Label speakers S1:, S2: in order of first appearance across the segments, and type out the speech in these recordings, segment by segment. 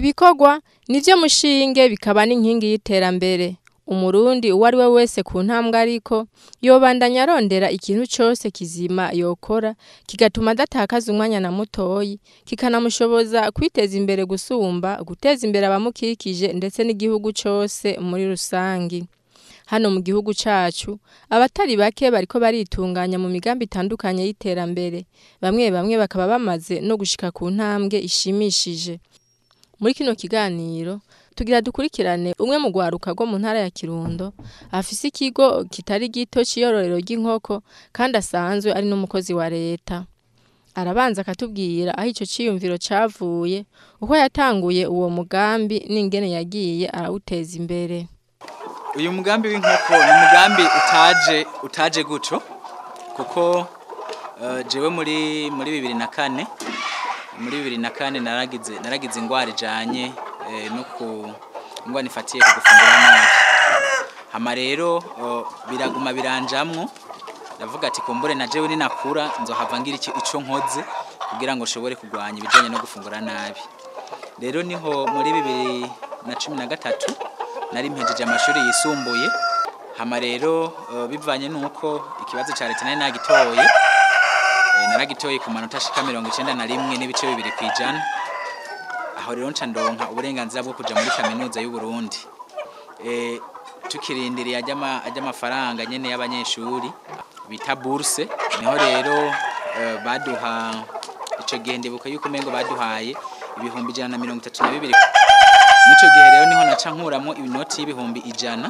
S1: Ibikorwa nivyo mushinge bikaba n'inkingi y'iterambere. Umurundi uwo ari we wese ku ntambwe ariko yobandanya arondera ikintu cose kizima yokora kigatuma adatakaza umwanya na mutoyi, kikanamushoboza kwiteza imbere gusumba guteza imbere abamukikije ndetse n'igihugu cose muri rusangi. Hano mu gihugu cacu abatari bake bariko baritunganya mu migambi itandukanye y'iterambere, bamwe bamwe bakaba bamaze no gushika ku ntambwe ishimishije. Muri kino kiganiro tugira dukurikirane umwe mu rwaruka rwo mu ntara ya Kirundo afise ikigo kitari gito c'iyororero ry'inkoko kandi asanzwe ari n'umukozi wa leta. Arabanza akatubwira aho ico ciyumviro cavuye, uko yatanguye uwo mugambi n'ingene yagiye arawuteza imbere.
S2: Uyu mugambi w'inkoko ni umugambi utaje guco kuko jewe muri 2004 muri 2004 naragize ingwara ijanye no ku ingwara ifatiye ku gufungura nabi. Hama rero biraguma biranjamwo, ndavuga ati kumbure na jewe ninakura nzohava ngira ico nkoze kugira ngo nshobore kugwanya ibijanye no gufungura nabi. Rero niho muri 2013 nari mpejeje amashuri yisumbuye. Hama rero bivanye nuko ikibazo ca leta nari nagitoye, naragitoye ku manota ashika 91.2%. Aho rero nca ndonka uburenganzira bwo kuja muri kaminuza y'u Burundi. Tukirindiriye ajya amafaranga nyene y'abanyeshuri bita bourse, niho rero baduha ico gihe ndibuka yuko mengo baduhaye 132,000. Nico gihe rero niho naca nkuramo inoti y'ibihumbi 100.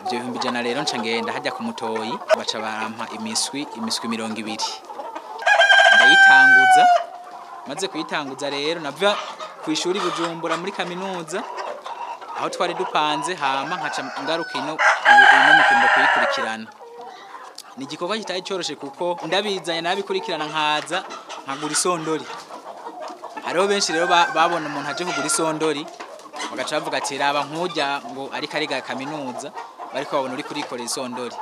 S2: Ivyo 100,000 rero nca ngenda hajya ku mutoyi baca barampa imiswi 20. Ndayitanguza, maze kuyitanguza rero nava ku ishuri Bujumbura muri kaminuza aho twari dupanze, hama nkaca ngaruka ino mu Kirundo kuyikurikirana. Ni igikorwa kitari coroshe kuko ndabizanye nabikurikirana nkaza nkagura isondori. Hariho benshi rero babona umuntu aje kugura isondori bagaca bavuga ati raba nkurya ngo ariko ariga kaminuza, bariko babona uri kurikorera isondori.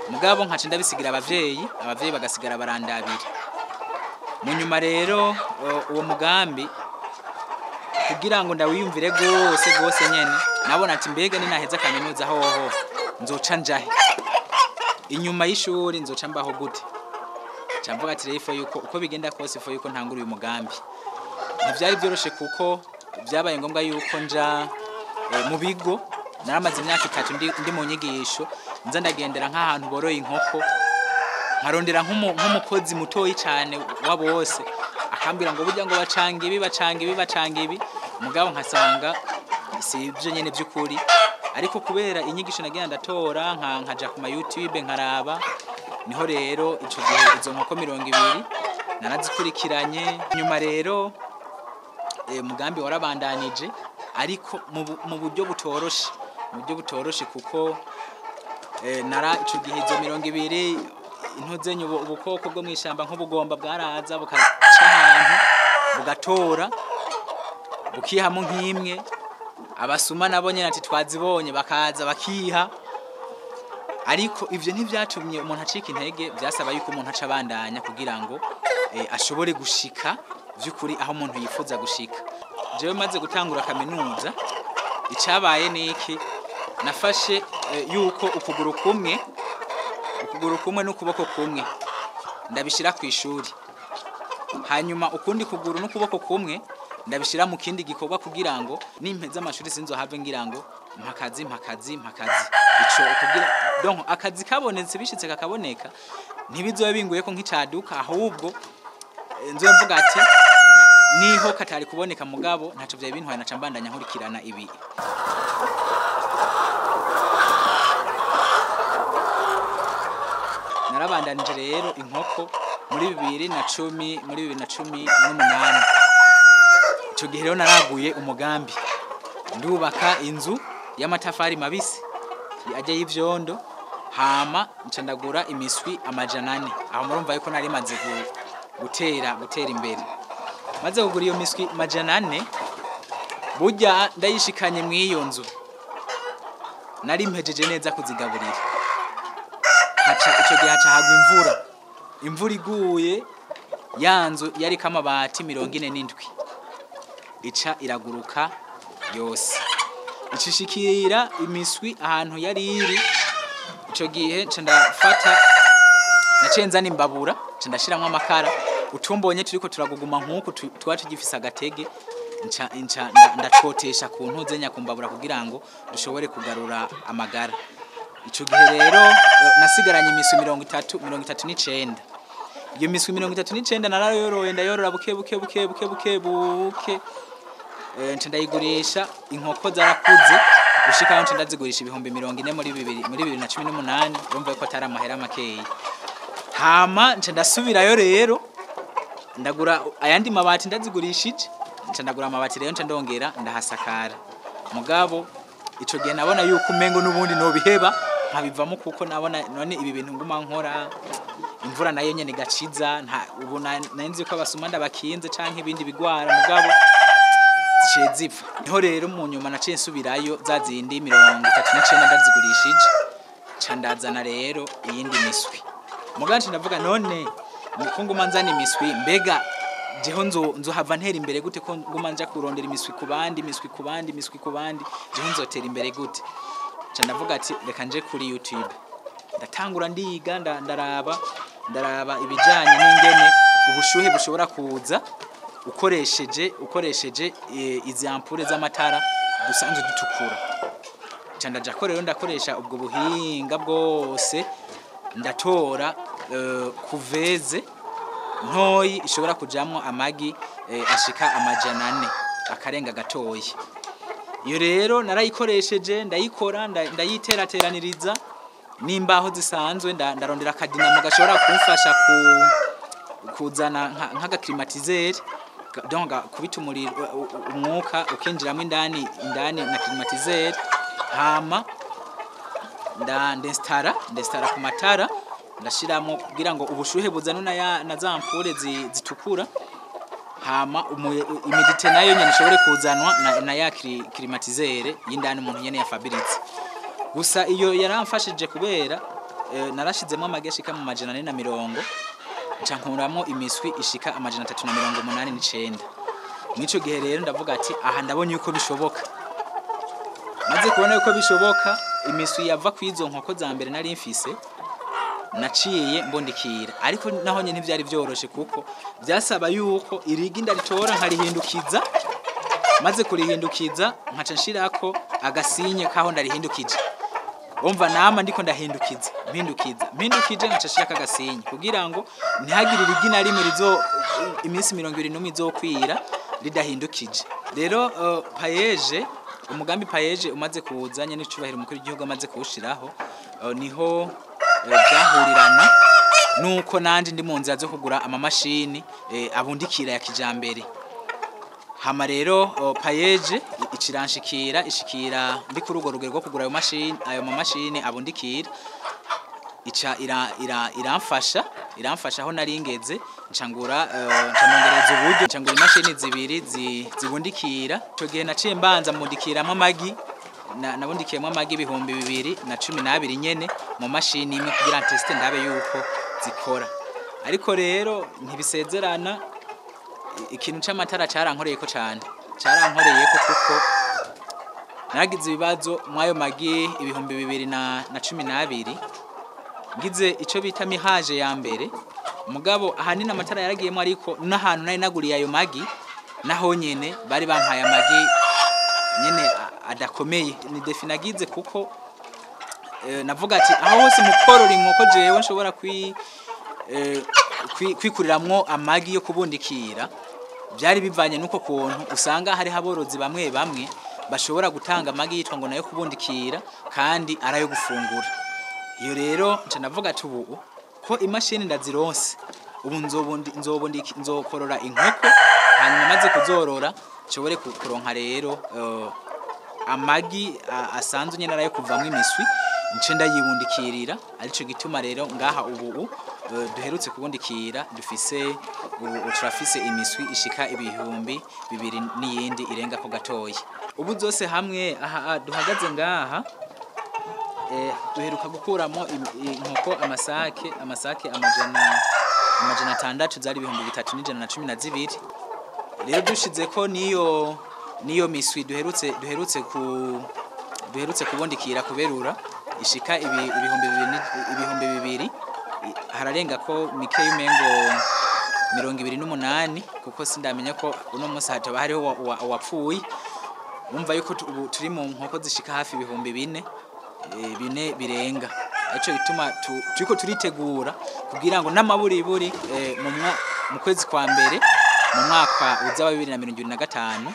S2: Mugabo nkaca ndabisigira abavyeyi, abavyeyi bagasigara barandabira. Mu nyuma rero uwo mugambi kugira ngo ndawiyumvire gose nyene, nabona ati mbega ninaheza kaminuza hoho nzoca njahe, inyuma y'ishuri nzoca mbaho gute? Nca mvuga ati rero yuko uko bigenda kose ifo yuko ntangura uyu mugambi. Ntivyari vyoroshe kuko vyabaye ngombwa yuko nja mu bigo. Naramaze imyaka 3 ndi mu nyigisho, nza ndagendera nk'ahantu boroye inkoko, nkarondera nk'umukozi mutoyi cane wa bose, akambwira ngo burya ngo bacanga ibi bacanga ibi bacanga ibi, mugabo nkasanga si ivyo nyene vy'ukuri. Ariko kubera inyigisho nagenda ndatora nkaja ku ma YouTube nkaraba, niho rero ico gihe izo nkoko 20 narazikurikiranye. Nyuma rero mugambi warabandanije ariko mu buryo butoroshe, mu buryo butoroshe kuko nara ico gihe izo 20 intuzenye ubukoko bwo mwishamba nk'ubugomba bwaraza bukaca ahantu bugatora bukihamo nk'imwe, abasuma nabo nyene ati twazibonye bakaza bakiha. Ariko ivyo ntivyatumye umuntu acika intege, vyasaba yuko umuntu aca abandanya kugira ngo ashobore gushika vy'ukuri aho umuntu yifuza gushika. Jewe maze gutangura kaminuza icabaye niki, nafashe yuko ukuguru kumwe n'ukuboko kumwe ndabishira ku ishuri, hanyuma ukundi kuguru n'ukuboko kumwe ndabishira mu kindi gikorwa kugira ngo nimpeza amashuri sinzohave ngira ngo mpakazi ico kugira donc akazi kabonetse bishitse kakaboneka ntibizobe binguye ko nk'icaduka, ahubwo nzoye mvuga ati niho katari kuboneka mugabo ntaco vya bintwaye naca mbandanya nkurikirana ibi. Narabandanije rero inkoko muri 2010 muri 2018. Ico gihe rero naraguye umugambi, ndubaka inzu y'amatafari mabisi ajya y'ivyondo, hama nca ndagura imiswi 400. Aho murumva yuko nari maze gutera imbere. Maze kugura iyo miswi 400 burya ndayishikanye mw'iyo nzu nari mpejeje neza kuzigaburira. Haca ico gihe haca hagwa imvura, imvura iguye ya nzu yariko amabati 47 ica iraguruka yose, icishikira imiswi ahantu yari iri. Ico gihe nca ndafata, naciye nzana imbabura, nca ndashiramwo amakara. Utumbonye turiko turaguguma nk'uku twari tugifise agatege, nca ndacotesha ku ntuzenya ku mbabura kugira ngo dushobore kugarura amagara. Ico gihe rero nasigaranye imiswi 39. Iyo miswi 39 narayoroye, ndayorora buke buke buke buke buke buke, nca ndayigurisha. Inkoko zarakuze gushika aho nca ndazigurisha 40,000 muri 2018. Urumva ko atari amahera makeyi. Hama nca ndasubirayo rero, ndagura ayandi mabati. Ndazigurishije, nca ndagura amabati rero, nca ndongera ndahasakara. Mugabo ico gihe nabona yuko umengo n'ubundi nobiheba nkabivamo, kuko nabona none ibi bintu nguma nkora, imvura nayo nyene igaciza, nta ubu nari nzi ko abasuma ndabakinze canke ibindi bigwara, mugabo ziciye zipfa. Niho rero mu nyuma naciye nsubirayo, za zindi 39 ndazigurishije, nca ndazana rero iyindi miswi. Mugabo nca ndavuga, none niko nguma nzana imiswi, mbega jeho nzohava ntera imbere gute, ko nguma nja kurondera imiswi ku bandi, imiswi ku bandi, imiswi ku bandi, jeho nzotera imbere gute? Nca ndavuga ati reka nje kuri YouTube. Ndatangura ndiga, ndaraba ibijanye n'ingene ubushuhe bushobora kuza ukoresheje izi ampure z'amatara dusanzwe dutukura. Nca ndaja ko rero ndakoresha ubwo buhinga bwose, ndatora couveuse ntoyi ishobora kujamwo amagi ashika 400 akarenga gatoyi. Iyo rero narayikoresheje, ndayikora, ndayiterateraniriza n'imbaho zisanzwe, ndarondera akadinamo gashobora kumfasha kuzana nk'agaclimatiseur, donc kubita umuriro, umwuka ukinjiramo indani na climatiseur. Hama ndinstara ku matara, ndashiramo kugira ngo ubushuhe buzanwe na za ampure zitukura, hama humidité nayo nyene ishobore kuzanwa na ya climatiseur y'indani umuntu nyene yafabiritse. Gusa iyo yaramfashije kubera narashizemo amagi ashika mu 440, nca nkuramwo imiswi ishika 389. Mw'ico gihe rero ndavuga ati aha ndabonye yuko bishoboka. Maze kubona yuko bishoboka, imiswi yava kw'izo nkoko za mbere nari mfise, naciye mbundikira. Ariko naho nyene ntivyari vyoroshe, kuko vyasaba yuko irigi ndaritora nkarihindukiza, maze kurihindukiza nkaca nshirako agasinye kaho ndarihindukije. Umva, nama ndiko ndahindukiza, mpindukiza, mpindukije, nkaca nshirako agasinye kugira ngo ntihagire irigi na rimwe rizo iminsi 21 izokwira ridahindukije. Rero PAEEJ, umugambi PAEEJ umaze kuza, nyene icubahiro umukuru w'igihugu amaze kuwushiraho, niho vyahurirana nuko nanje ndi mu nzira zo kugura amamashini abundikira ya kijambere. Hama rero PAEEJ iciranshikira, ishikira ndi kuri urwo rugero rwo kugura ayo mamashini abundikira, ica iramfasha aho nari ngeze, nca ngura, nca nongereza uburyo, nca ngura imashini zibiri zibundikira. Ico gihe naciye mbanza mbundikiramwo amagi, nabundikiyemwo amagi 2012 nyene mu mashini imwe kugira nteste ndabe yuko zikora. Ariko rero ntibisezerana, ikintu c'amatara carankoreyeko cane, carankoreyeko kuko naragize ibibazo mw'ayo magi 2012, ngize ico bita mirage ya mbere. Mugabo ahanini amatara yaragiyemo, ariko n'ahantu nari naguriye ayo magi naho nyene bari bampaye amagi nyene adakomeye. Ni défi nagize kuko navuga ati aho hose mu korora inkoko jewe nshobora kwikuriramwo amagi yo kubundikira. Byari bivanye n'uko kuntu usanga hariho aborozi bamwe bamwe bashobora gutanga amagi yitwa ngo nayo kubundikira kandi arayo gufungura. Iyo rero nca ndavuga ati ubu ko imashini ndazironse, ubu nzokorora inkoko, hanyuma maze kuzorora nshobore kuronka rero amagi asanzwe nyene arayo kuvamwo imiswi, nce ndayibundikirira. Arico gituma rero ngaha ubu duherutse kubundikira, dufise ubu turafise imiswi ishika 2000 n'iyindi irenga ko gatoyi. Ubu zose hamwe aha duhagaze ngaha, duheruka gukuramo inkoko amasake 600, zari 3112. Rero dushize ko niyo miswi duherutse kubundikira kuberura ishika 2000, hararenga ko mike y'umengo 28, kuko sindamenya ko uno munsi hataba hariho uwapfuye. Umva yuko ubu turi mu nkoko zishika hafi 4000, 4 birenga. Ico gituma turiko turitegura kugira ngo n'amaburiburi mu kwezi kwa mbere mu mwaka uza wa 2025,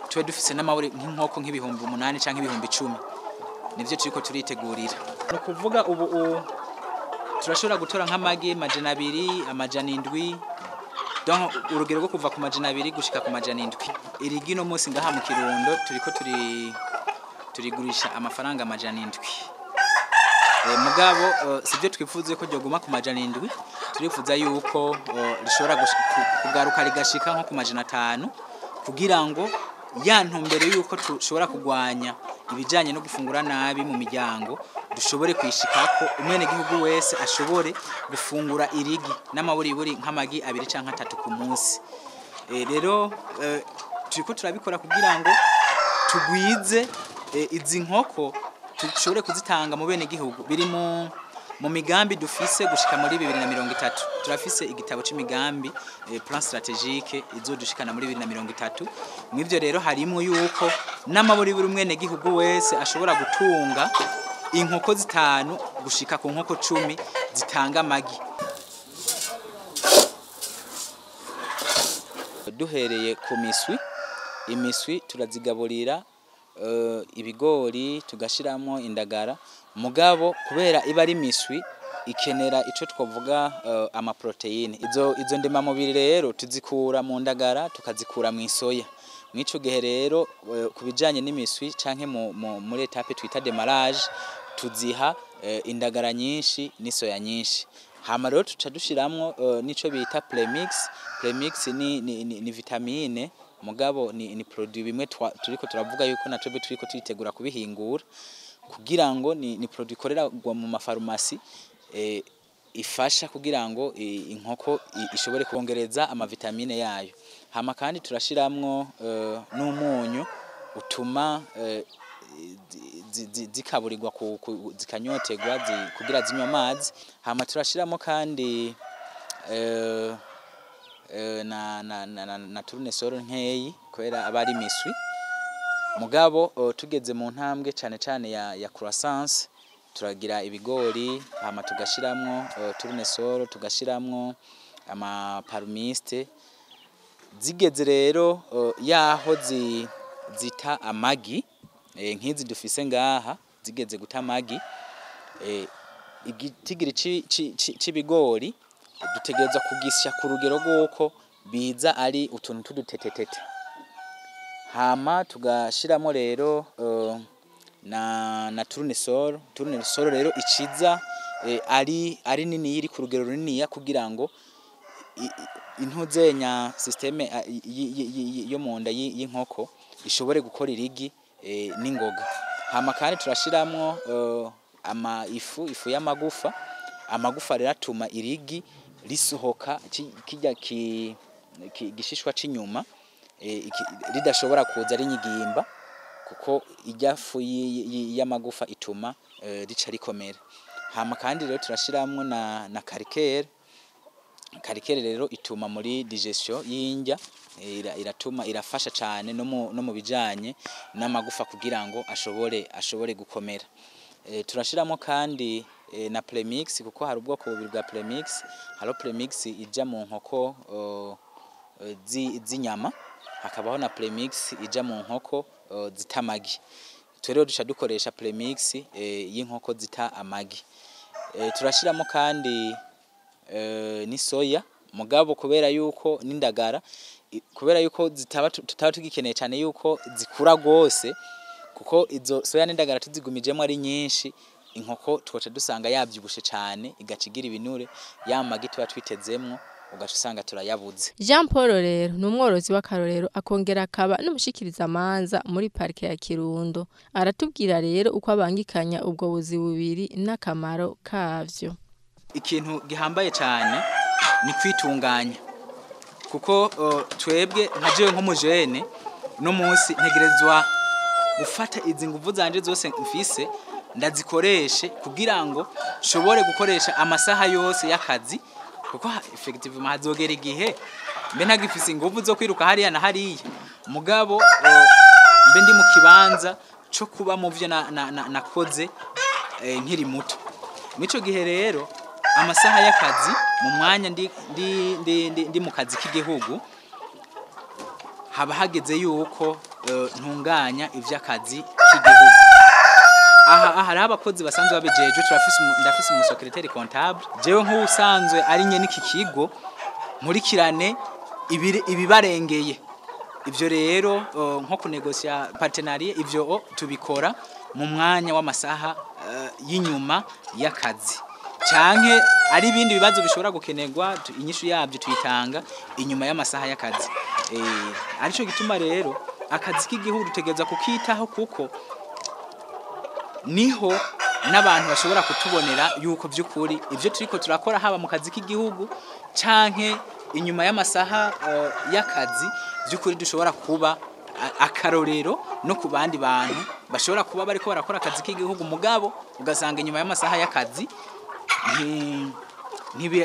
S2: tube dufise n'amaburi nk'inkoko nk'ibihumbi 8 canke 10,000. Nivyo turiko turitegurira. Ni ukuvuga ubu turashobora gutora nk'amagi 200, 700, donc urugero rwo kuva ku 200 gushika ku 700. Irigi no munsi ngaha mu Kirundo turiko turigurisha amafaranga 700. Mugabo sivyo twifuze ko ryoguma ku 700, turifuza yuko rishobora kugaruka rigashika nko ku 500, kugira ngo ya ntumbero yuko tushobora kugwanya ibijanye no gufungura nabi mu miryango dushobore kwishikako, umwene gihugu wese ashobore gufungura irigi n'amaburiburi nk'amagi 2 canke 3 ku munsi. Rero turiko turabikora kugira ngo tugwize izi nkoko, dushobore kuzitanga mu bene gihugu. Biri mu migambi dufise gushika muri 2030. Turafise igitabo c'imigambi, plan stratégique izodushikana muri 2030. Mw'ivyo rero harimwo yuko n'amaburiburi umwene gihugu wese ashobora gutunga inkoko 5 gushika ku nkoko 10 zitanga amagi. Duhereye ku miswi, imiswi turazigaburira ibigori, tugashiramo indagara. Mugabo kubera iba ari miswi ikenera ico twovuga ama proteine, izo ndema mubiri rero tuzikura mu ndagara, tukazikura mu isoya. Mwico gihe rero kubijanye n'imiswi canke muri etape twita démarrage, tuziha indagara nyinshi n'isoya nyinshi. Hama rero tuca dushiramwo nico bita premix. Premix ni vitamine, mugabo ni produit bimwe turiko turavuga yuko naco turiko turitegura kubihingura, kugira ngo ni produit ikorerwa mu mafarumasi, ifasha kugira ngo inkoko ishobore kongereza amavitamine yayo. Hama kandi turashiramwo n'umunyu utuma zikaburirwa, zikanyotegwa, kugira zinywa amazi. Hama turashiramo kandi na tournesol nkeyi kubera aba ari miswi. Mugabo tugeze mu ntambwe cane cane ya croissance, turagira ibigori, hama tugashiramwo tournesol, tugashiramwo ama palmiste. Zigeze rero yaho zita amagi, nk'izi dufise ngaha zigeze guta amagi, igitigiri c'ibigori dutegerezwa kugisya ku rugero rw'uko biza ari utuntu tudutetetete. Hama tugashiramo rero na tournesol. Tournesol rero iciza ari nini, iri ku rugero runiniya, kugira ngo intuzenya systeme yo munda y'inkoko ishobore gukora irigi n'ingoga. Hama kandi turashiramwo ama ifu y'amagufa. Amagufa rero atuma irigi risohoka kijya gishishwa c'inyuma, ridashobora kuza rinyigimba, kuko ijya fu y'amagufa ituma rica rikomera. Hama kandi rero turashiramwo na calcaire. Calcaire rero ituma muri digestion y'indya, iratuma irafasha cane no mu bijanye n'amagufa kugira ngo ashobore gukomera. Turashiramo kandi na premix, kuko hari ubwoko bubiri bwa premix. Haro premix ija mu nkoko z'inyama, hakabaho na premix ija mu nkoko zita amagi. Twe rero duca dukoresha premix y'inkoko zita amagi. Turashiramo kandi n'isoya, mugabo kubera yuko n'indagara, kubera yuko tutaba tugikeneye cyane yuko zikura gose, kuko izo soya n'indagara tuzigumijemo ari nyinshi, inkoko twoca dusanga yavyibushe cane, igaca igira ibinure, ya magi tuba twitezemwo ugaca usanga turayabuze.
S1: Jean Paul rero ni umworozi w'akarorero, akongera akaba n'umushikiriza amanza muri parike ya Kirundo. Aratubwira rero uko abangikanya ubwo buzi bubiri n'akamaro kavyo.
S2: Ikintu gihambaye cyane ni kwitunganya. Kuko twebwe nka jewe nk'umujene no munsi ntegerezwa gufata izi nguvu zanje zose mfise ndazikoreshe kugira ngo nshobore gukoresha amasaha yose y'akazi, kuko effectivement hazogera igihe mbe ntagifise inguvu zo kwiruka hariya na hariya, mugabo mbe ndi mu kibanza co kuba mu vyo nakoze nkiri muto. Mico gihe rero amasaha y'akazi mu mwanya ndi mu kazi k'igihugu, haba hageze yuko ntunganya ivy'akazi k'igihugu. Aha hari abakozi basanzwe babijejwe, ndafise umusekreteri comptable, jewe nk'usanzwe ari nye n'iki kigo nkurikirane ibibarengeye. Ivyo rero nko kunegosia partenariat, ivyo tubikora mu mwanya w'amasaha y'inyuma y'akazi, canke ari ibindi bibazo bishobora gukenerwa, inyishu yabyo tuyitanga inyuma y'amasaha y'akazi. Arico gituma rero akazi k'igihugu dutegereza kukitaho, kuko niho n'abantu bashobora kutubonera yuko by'ukuri ivyo turiko turakora haba mu kazi k'igihugu canke inyuma y'amasaha y'akazi, by'ukuri dushobora kuba akarorero no ku bandi bantu bashobora kuba bariko barakora akazi k'igihugu, mugabo ugasanga inyuma y'amasaha y'akazi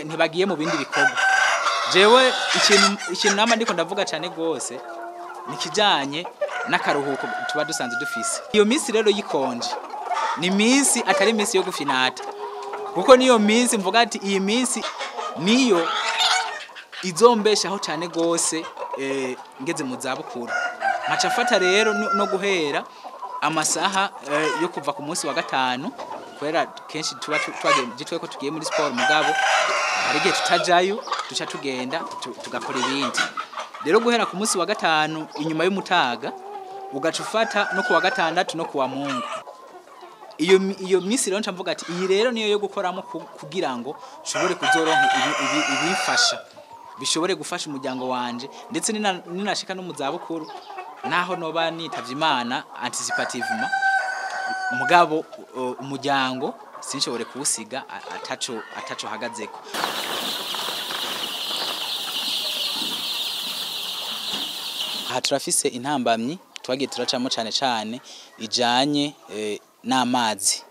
S2: ntibagiye mu bindi bikorwa. Jewe ikintu nama ndiko ndavuga cyane gose nikijanye n'akaruhuko tuba dusanzwe dufise. Iyo minsi rero yikonje ni minsi atari minsi yo gufinata, kuko niyo minsi mvuga ati iyi minsi niyo izombeshaho cyane gose ngeze mu zabukuru. Nkaca mfata rero no guhera amasaha yo kuva ku munsi wa gatanu, kubera kenshi tuba twagiye ko tugiye muri sport, mugabo hari igihe tutajayo duca tugenda tugakora ibindi. Rero guhera ku munsi wa gatanu inyuma y'umutaga ugaca ufata no ku wa gatandatu no ku wa Mungu. Iyo minsi rero mvuga ati iyi rero niyo yo gukoramo kugira ngo nshobore kuzoronka ibimfasha, bishobore gufasha umuryango wanje, ndetse ninashika no mu zabukuru naho noba nitavye Imana anticipativement, mugabo umuryango sinshobore kuwusiga ataco hagazeko. Aha turafise intambamyi twagiye turacamo cane cane ijanye n'amazi.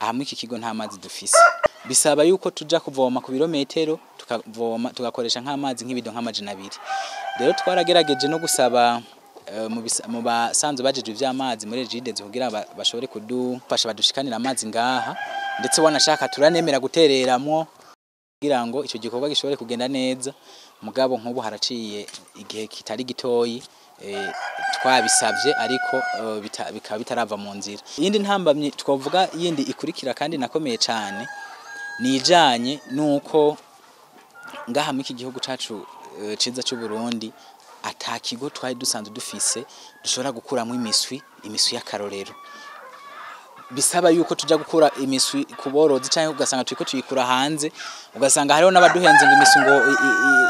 S2: Aha muri iki kigo nta mazi dufise, bisaba yuko tuja kuvoma ku birometero, tukavoma tugakoresha nk'amazi nk'ibido nk'200. Rero twaragerageje no gusaba mu basanzwe bajejwe ivy'amazi muri Regideso kugira bashobore kudufasha badushikanira amazi ngaha, ndetse wanashaka turanemera gutereramwo kugira ngo ico gikorwa gishobore kugenda neza. Mugabo nk'ubu haraciye igihe kitari gitoyi twabisavye, ariko bikaba bitarava mu nzira. Iyindi ntambamyi twavuga yindi ikurikira kandi nakomeye cane ni ijanye nuko ngaha muri iki gihugu cacu ciza c'u Burundi ata kigo twari dusanzwe dufise dushobora gukuramo imiswi y'akarorero. Bisaba yuko tuja gukura imiswi ku borozi canke ugasanga turiko tuyikura hanze, ugasanga hariho n'abaduhenze ngo imiswi ngo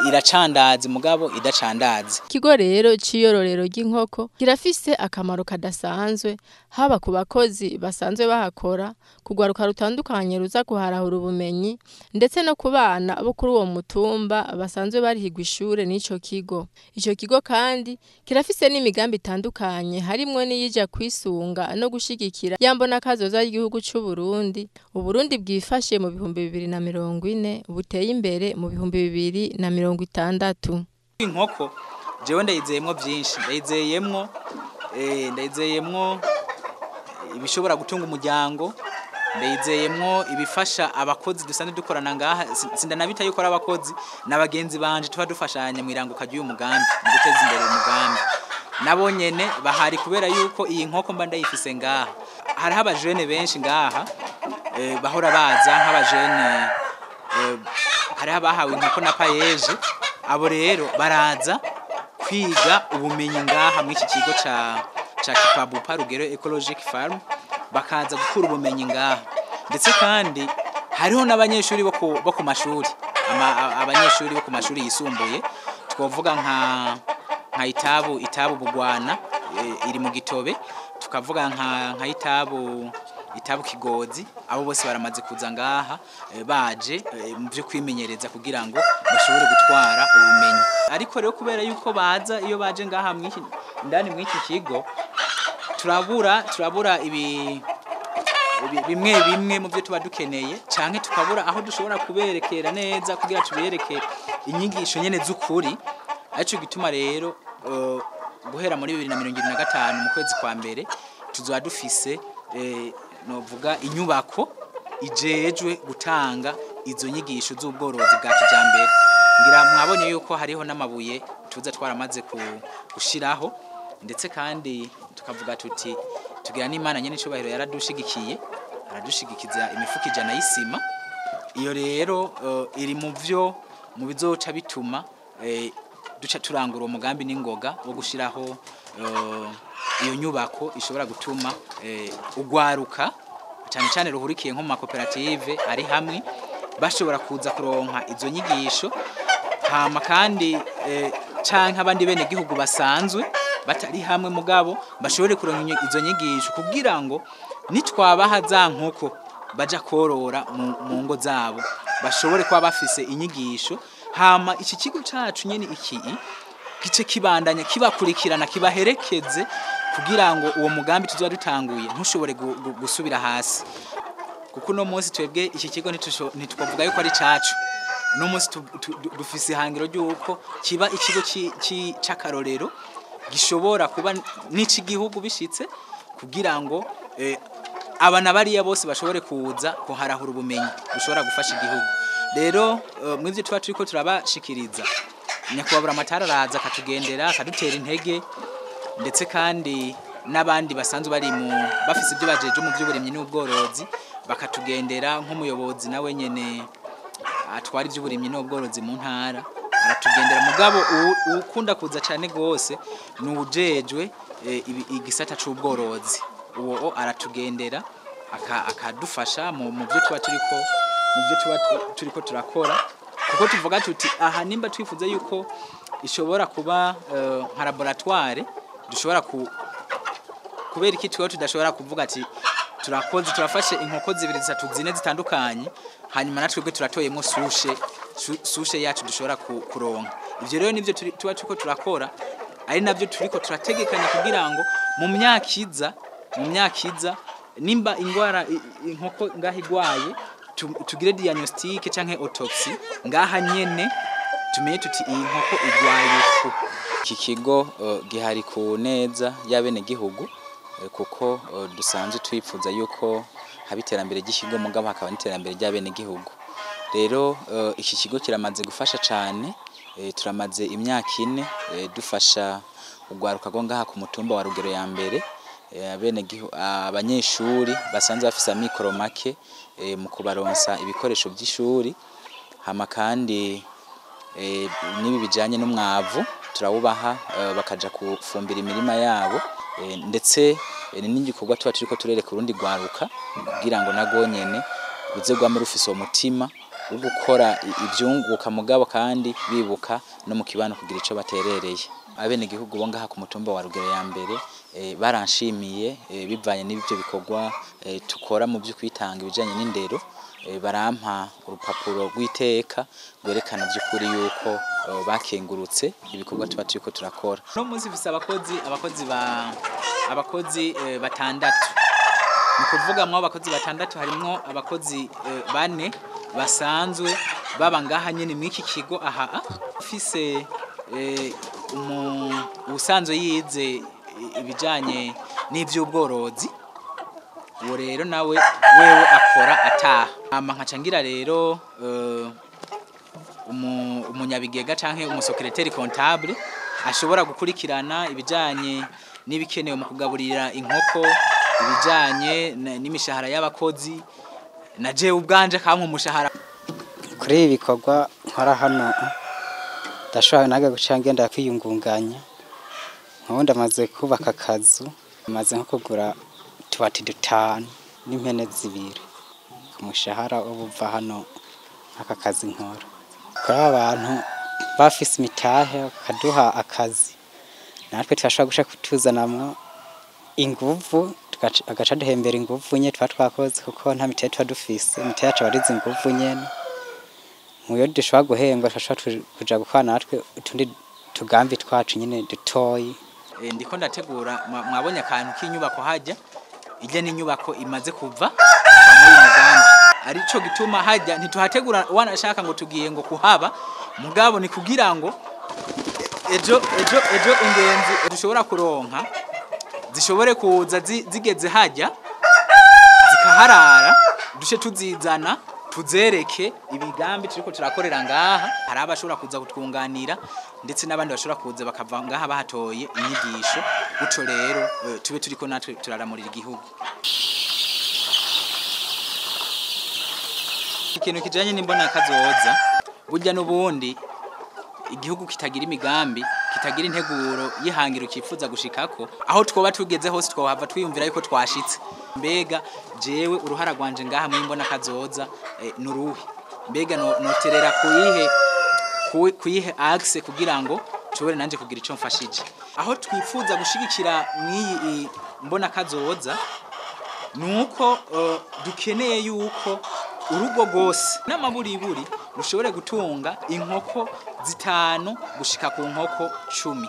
S2: iracandaze, mugabo idacandaze.
S1: Ikigo rero c'iyororero ry'inkoko kirafise akamaro kadasanzwe, haba ku bakozi basanzwe bahakora, kugwaruka rutandukanye ruza kuharahura ubumenyi, ndetse no ku bana bo kuri uwo mutumba basanzwe barihigwa ishure n'ico kigo. Ico kigo kandi kirafise n'imigambi itandukanye, harimwo n'iyija kwisunga no gushigikira yambona kazoza y'igihugu c'u Burundi. Uburundi bwifashe mu 2040 buteye imbere mu 2060.
S2: Inkoko jewe ndayizeyemwo byinshi, ndayizeyemwo ibishobora gutunga umuryango, ndayizeyemwo ibifasha abakozi dusanzwe dukorana ngaha. Sindanabita yuko ari abakozi n'abagenzi banje tuba dufashanya mu iranguka ry'uyu mugambi, mu guteza imbere umugambi. Nabo nyene bahari kubera yuko iyi nkoko mba ndayifise ngaha. Hariho abajene benshi ngaha bahora baza nk'abajene, hariho abahawe inkoko na payeje. Abo rero baraza kwiga ubumenyi ngaha muri iki kigo ca Kipabupa Rugero Ecologic Farm, bakaza gukura ubumenyi ngaha. Ndetse kandi hariho n'abanyeshuri bo ku mashuri, abanyeshuri bo ku mashuri yisumbuye, twovuga nka itabu Bugwana iri mu Gitobe, tukavuga nka itabu Itabu Kigozi, abo bose baramaze kuza ngaha baje mu byo kwimenyereza kugira ngo bashobore gutwara ubumenyi. Ariko rero kubera yuko baza, iyo baje ngaha mwiki ndani mwiki kigo, turabura ibi bimwe bimwe mu byo tuba dukeneye, canke tukabura aho dushobora kuberekera neza kugira tubereke inyigisho nyene z'ukuri. Arico gituma rero guhera muri 2025 mu kwezi kwa mbere tuzoba dufise novuga inyubako ijejwe gutanga izo nyigisho z'ubworozi bwa kijambere. Ngira mwabonye yuko hariho n'amabuye tuza twaramaze gushiraho, ndetse kandi tukavuga tuti tugira n'Imana nyene icubahiro yaradushigikiye, aradushigikiza imifuko 100 y'isima. Iyo rero iri mu vyo mu bizoca bituma duca turangura umugambi n'ingoga wo gushiraho iyo nyubako ishobora gutuma ugwaruka cyane cyane ruhurikiye nko mu makoperative ari hamwe bashobora kuza kuronka izo nyigisho, hama kandi canke abandi bene gihugu basanzwe batari hamwe mugabo bashobore kuronka izo nyigisho kugira ngo nitwabaha za nkoko baja korora mu ngo zabo bashobore kuba bafise inyigisho. Hama iki kigo cacu nyene iki gice kibandanya kibakurikirana kibaherekeze kugira ngo uwo mugambi tuzoba dutanguye ntushobore gusubira hasi. Kuko no munsi twebwe iki kigo ntitwavuga yuko ari cacu, no munsi dufise ihangiro ry'uko kiba ikigo c'akarorero gishobora kuba n'icigihugu bishitse, kugira ngo abana bariya bose bashobore kuza kuharahura ubumenyi bushobora gufasha igihugu. Rero mwivyo tuba turiko turabashikiriza, nyakubahwa amatara araza akatugendera akadutera intege, ndetse kandi n'abandi basanzwe bari mu bafise ibyo bajeje mu by'uburimyi n'ubworozi bakatugendera, nk'umuyobozi nawe nyene atwara iby'uburimyi n'ubworozi mu ntara aratugendera. Mugabo ukunda kuza cyane gose ni ujejwe igisata c'ubworozi, uwo aratugendera akadufasha mu byo tuba turiko mu byo tuba turiko turakora. Kuko tuvuga tuti aha nimba twifuza yuko ishobora kuba nka laboratoire, dushobora kubera iki twe tudashobora kuvuga ati turakoze turafashe inkoko 2 3 4 zitandukanye, hanyuma natwebwe turatoyemo sushe yacu dushobora kuronka. Ivyo rero nivyo tuba turiko turakora, ari navyo turiko turategekanya kugira ngo mu myaka iza nimba ingwara inkoko ngaha igwaye tugire diagnostic canke autopsy ngaha nyene tumenye tuti iyi nkoko igwaye ku. Iki kigo gihari ku neza y'abene gihugu, kuko dusanzwe twifuza yuko haba iterambere ry'ikigo mugabo hakaba n'iterambere ry'abene gihugu. Rero iki kigo kiramaze gufasha cane, turamaze imyaka 4 dufasha ugwaruka go ngaha ku mutumba wa Rugero ya mbere, abene gihugu abanyeshuri basanzwe bafise amikoro make mu kubaronsa ibikoresho by'ishuri, hama kandi nibi bijanye n'umwavu turawubaha bakaja kufumbira imirima yabo, ndetse n'igikorwa tuba turiko turereka urundi rwaruka kugira ngo nago nyene ruze rwame rufise uwo mutima wo gukora ivyunguka mugabo kandi bibuka no mu kibano kugira ico baterereye. Abene gihugu bo ngaha ku mutumba wa Rugero ya mbere baranshimiye bivanye n'ibyo bikorwa tukora mu byo kwitanga ibijanye n'indero, barampa urupapuro rw'iteka rwerekana by'ukuri yuko bakengurutse ibikorwa tuba turiko turakora. No munsi bise abakozi batandatu. Ni kuvuga mwo abakozi batandatu harimwo abakozi 4 basanzwe baba ngaha nyene mw'iki kigo aha afise ubusanzwe yize ibijanye n'ivy'ubworozi, uwo rero nawe wewe akora ataha. Hama nkaca ngira rero umunyabigega canke umusekreteri comptable ashobora gukurikirana ibijanye n'ibikenewe mu kugaburira inkoko, ibijanye n'imishahara y'abakozi, na jewe ubwanje kamwe umushahara.
S3: Kuri ibi bikorwa nkora hano ndashobora naga guca ngenda kwiyungunganya, nkundi amaze kubaka akazu, amaze nko kugura utubati 5 n'impene 2 ku mushahara ubuva hano aka kazi nkora. Kuri abantu bafise imitahe bakaduha akazi, natwe turashobora guca kutuzanamwo inguvu Agaca duhembera inguvu nye tuba twakoze, kuko nta mitahe tuba dufise, imitahe yacu aba ari inguvu nyene. Muyo dushobora guhembwa turashobora kuja gukora natwe utundi tugambi twacu nyene dutoyi.
S2: Ndiko ndategura, mwabonye akantu k'inyubako hajya ijya n'inyubako imaze kuva muri mugambi, arico gituma hajya ntituhategura wanashaka ngo tugiye ngo kuhaba, mugabo ni kugira ngo ejo ejo ejo ingenzi dushobora kuronka zishobore kuza zigeze hajya zikaharara, duce tuzizana tuzereke ibigambi turiko turakorera ngaha. Hari abashobora kuza kutwunganira ndetse n'abandi bashobora kuza bakava ngaha bahatoye inyigisho, gutyo rero tube turiko natwe turaramurira igihugu. Ikintu kijanye n'imbona kazoza, burya n'ubundi igihugu kitagira imigambi, kitagira integuro y'ihangiro kifuza gushikako, aho twoba tugeze hose twohava twiyumvira yuko twashitse. Mbega jewe uruhara rwanje ngaha mu mbona kazoza nuruhe? Mbega noterera kuyihe axe kugira ngo nshobore nanje kugira ico mfashije? Aho twifuza gushigikira mw'iyi mbona kazoza nuko dukeneye yuko urugo rwose n'amaburiburi rushobore gutunga inkoko 5 gushika ku nkoko 10.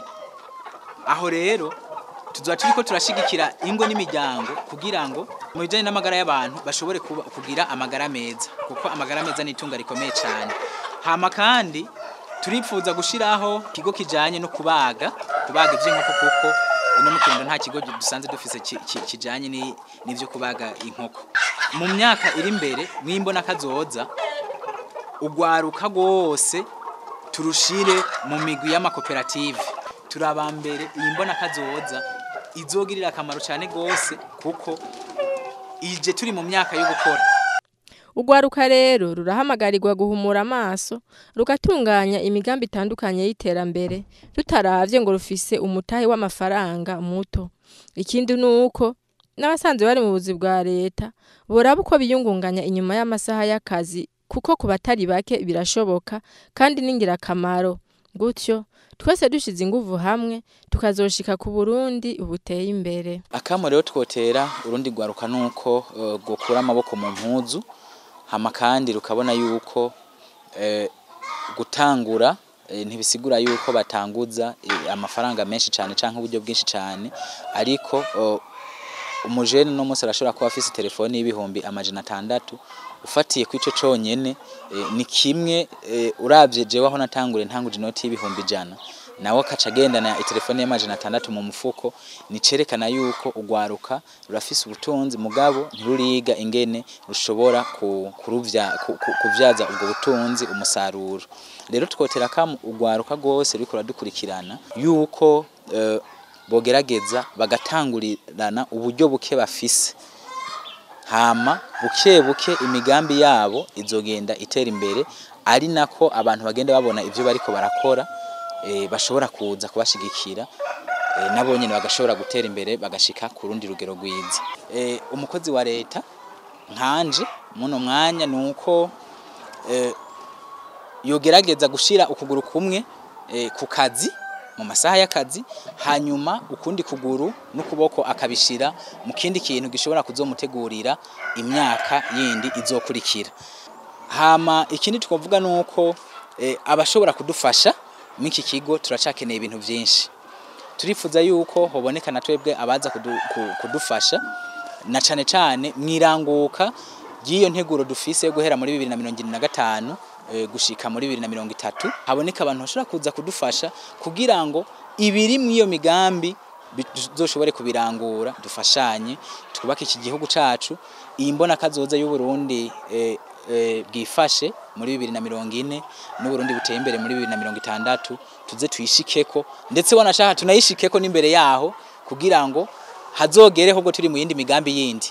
S2: Aho rero tuzoba turiko turashigikira ingo n'imiryango kugira ngo mu bijanye n'amagara y'abantu bashobore kugira amagara meza, kuko amagara meza ni itunga rikomeye cyane. Hama kandi turipfuza gushiraho ikigo kijanye no kubaga ivy'inkoko, kuko ino mu Kirundo nta kigo dusanze dufise kijanye n'ivyo kubaga inkoko. Mu myaka iri imbere mwimbona kazoza ugwaruka rwose turushire mu migwi y'amakoperative. Turaba mbere iyi mbona kazoza izogirira akamaro cyane gose, kuko ije turi mu myaka yo gukora.
S1: Ugwaruka rero rurahamagarirwa guhumura amaso, rugatunganya imigambi itandukanye y'iterambere, rutaravye ngo rufise umutahe w'amafaranga muto. Ikindi nuko n'abasanzwe bari mu buzi bwa leta boraba uko biyungunganya inyuma y'amasaha y'akazi, kuko ku batari bake birashoboka kandi n'ingirakamaro. Gutyo twese dushize inguvu hamwe tukazoshika ku Burundi ubuteye imbere.
S2: Akamo rero twotera urundi gwaruka nuko gukura amaboko mu mpuzu, hama kandi rukabona yuko gutangura ntibisigura yuko batanguza amafaranga menshi cyane canke uburyo bwinshi cyane, ariko umujene no munsi arashobora kuba afise telefone y'ibihumbi 600 ufatiye kwico conyene. Ni kimwe uravye jewe aho natangure ntanguje inoti y'ibihumbi 100, nawe akaca agendana telefone ya 600 mu mufuko, ni cerekana yuko ugwaruka rurafise ubutunzi, mugabo ntiruriga ingene rushobora kuvyaza ubwo butunzi umusaruro. Rero twotera kam ugwaruka gose ruriko ruradukurikirana yuko bogerageza bagatangurirana uburyo buke bafise, hama buke buke imigambi yabo izogenda itera imbere, ari nako abantu bagenda babona ivyo bariko barakora, bashobora kuza kubashigikira, nabo nyene bagashobora gutera imbere bagashika ku rundi rugero rwiza. Umukozi wa leta nkanje muno mwanya nuko yogerageza gushira ukuguru kumwe ku kazi mu masaha y'akazi, hanyuma ukundi kuguru n'ukuboko akabishira mu kindi kintu gishobora kuzomutegurira imyaka yindi izokurikira. Hama ikindi twavuga nuko abashobora kudufasha mw'iki kigo turacakeneye ibintu byinshi. Turifuza yuko hoboneka na twebwe abaza kudufasha na cane cane mwiranguka ry'iyo nteguro dufise yo guhera muri 2025 gushika muri 2030, haboneka abantu bashobora kuza kudufasha kugira ngo ibiri mw'iyo migambi bizoshobore kubirangura, dufashanye twubake iki gihugu cacu. Iyi mbona kazoza y'u Burundi bwifashe muri 2040 n'Uburundi buteye imbere muri 2060, tuze tuyishikeko, ndetse wanashaka tunayishikeko n'imbere yaho kugira ngo hazogereho ubwo turi mu yindi migambi yindi.